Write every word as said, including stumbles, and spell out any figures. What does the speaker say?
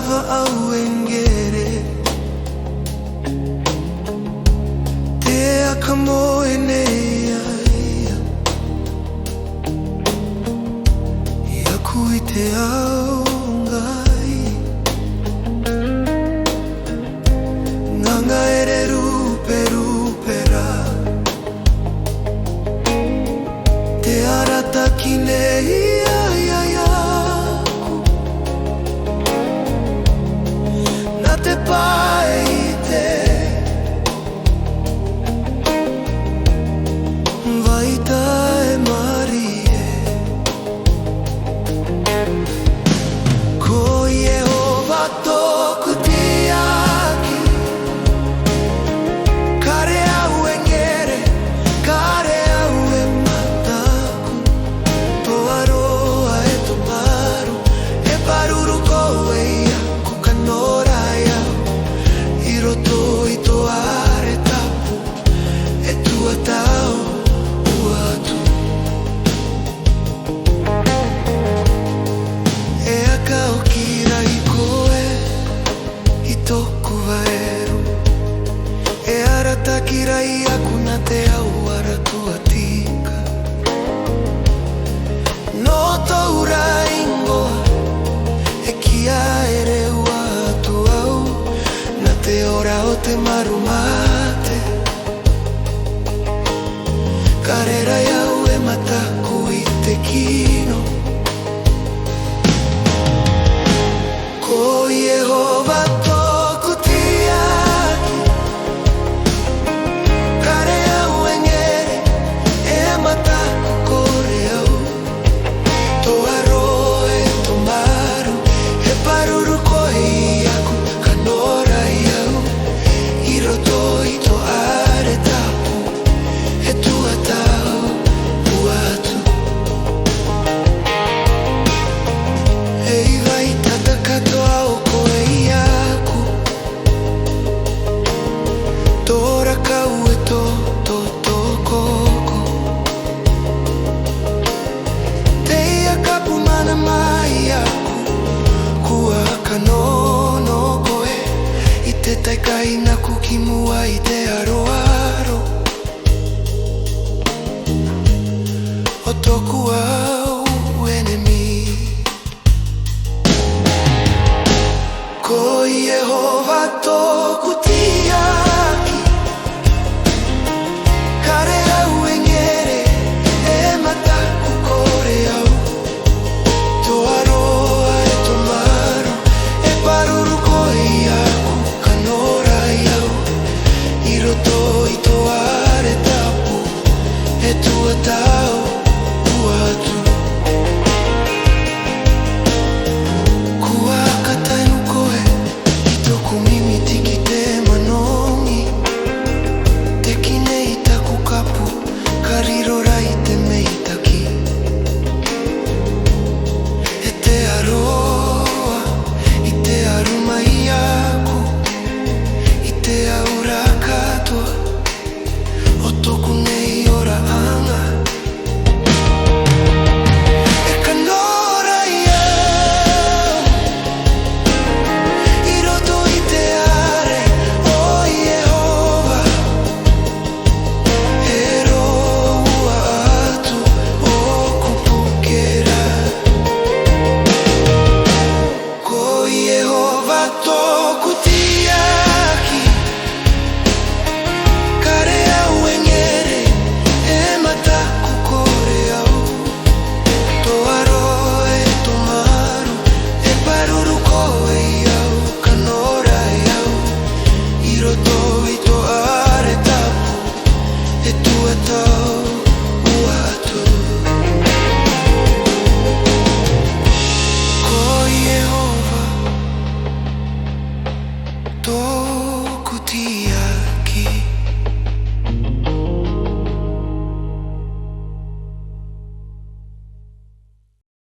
Aʻu engere, te aka mo ene ia, i aku i te ao ngai. Ngaŋa ere rupe-rupe ra, te arataki nei ia, ia, ia aku. Na te pae i te vaitae marie. Ko Iehova toku tiaki, kare au engere, kare au e mataku. Toaroa e tomaru, e paruru koe i aku, ka nora au i roto i to are tapu, e tua tau atu. E aka okira i koe i toku vaeru, e arataki ra i aku na te ao ara tua tika. No tou ra ingoa e kia ere ua atu au na te ora o te maru mate. Ka rera i au e mataku i te kino. Ko Iehova toku tiaki, kare au engere, e mataku kore au. Toaroa e tomaru, e paruru koe i aku, ka nora i au i roto i to are tapu, e tua tau atu. Ei, vai tata katoa o koe i aku, to rakau e to, to, to koko. Te ia kapu mana mai aku, kua kanono koe i te tai kai naku ki mua i te